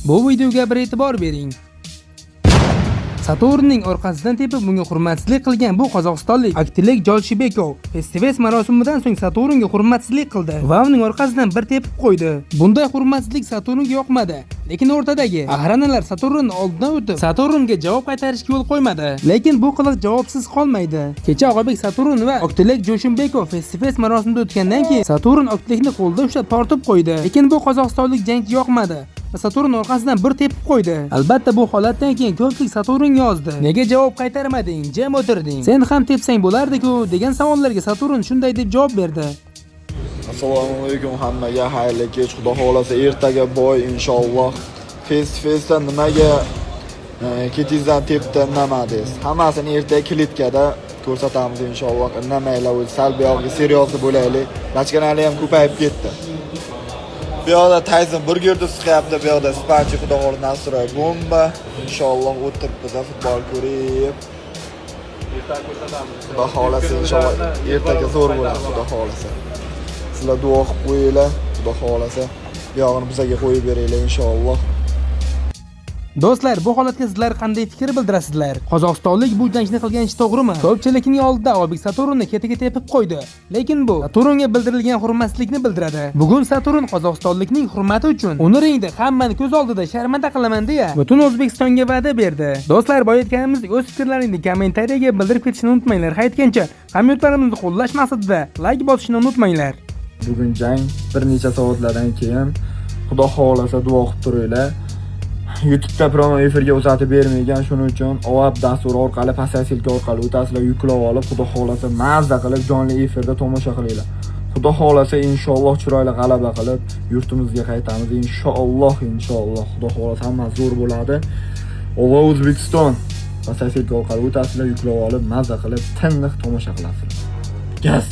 Bu videoga bir e'tibor bering. Saturnning orqasidan tepib bunga hurmatsizlik qilgan bu qozog'istonlik Aktilek Jolshibekov Face marosimidan so'ng Saturnga hurmatsizlik qildi va uning orqasidan bir tepib qo'ydi. Bunday hurmatsizlik Saturnga yoqmadi. Lekin o'rtadagi охрана lar Saturn oldidan o'tib, Saturnga javob qaytarishga yo'l qo'ymadi. Lekin bu qiliq javobsiz qolmaydi. Kecha Og'abek Saturn va Aktilek Joshunbekov Face marosimida o'tgandan keyin Saturn Aktilekni qo'lda ushlab tortib qo'ydi. Lekin bu qozog'istonlik jangchi yoqmadi va Saturn orqasidan bir tepib qo'ydi. Albatta, bu holatdan keyin ko'pchilik Saturn yozdi. "Nega javob qaytarmading? Jim o'tirding. Sen ham tepsang bo'lardi-ku" degan savollarga Saturn shunday deb javob berdi. Assalomu alaykum hammaga, xayrli kech. Xudo xohlasa, ertaga бой, inshaalloh. Face to face'da nimaga ketingizdan tepdi, indamadingiz? Hammasini ertaga клетка da ko'rsatamiz, inshaalloh. Indamanglar, o'zi sal buyog'iga серьёзный bo'laylik. Bachkanali ham ko'payib ketdi. Bu yoqda Tyson burgerni siqyapti, bu yoqda Spanchi, xudo xohlasa, настрой bomba. Inshaalloh, o'tiribmiz futbol ko'rib. Xudo xohlasa, inshaalloh, ertaga zo'r bo'ladi, xudo xohlasa. Sizlar duo qilib qo'yinglar, xudo xohlasa. Bu yog'ini bizga qo'yib beringlar, inshaalloh. Do'stlar, bu holatga sizlar qanday fikr bildirasizlar? Qozog'istonlik bu jangni qilgan ishi to'g'rimi? Ko'pchilikning oldida Obik Saturnni ketiga tepib qo'ydi. Lekin bu Saturnga bildirilgan hurmatsizlikni bildiradi. Bugun Saturn qozog'istonlikning hurmati uchun uni ringda hammani ko'z oldida sharmanda qilaman deya butun O'zbekistonga va'da berdi. Do'stlar, boya aytganimizdek, o'z fikrlaringizni kommentariyaga bildirib ketishni unutmanglar. Haytgancha hamyurtlarimizni qo'llash maqsadida layk bosishni unutmanglar. Bugun jang bir necha soatlardan keyin, xudo xohlasa, duo qilib turinglar. YouTube'da прямой efirga uzatib bermaygan, shuning uchun OAP dasturi orqali, pastki ссылка orqali o'tasizlar, yuklab olib, xudo xohlasa, mazza qilib jonli efirda tomosha qilinglar. Xudo xohlasa, inshaalloh, chiroyli g'alaba qilib yurtimizga qaytamiz, inshaalloh, inshaalloh. Xudo xohlasa, hammasi zo'r bo'ladi. Ova, O'zbekiston! Pastki ссылка orqali o'tasizlar, yuklab olib, mazza qilib, tiniq tomosha qilasizlar. Gaz!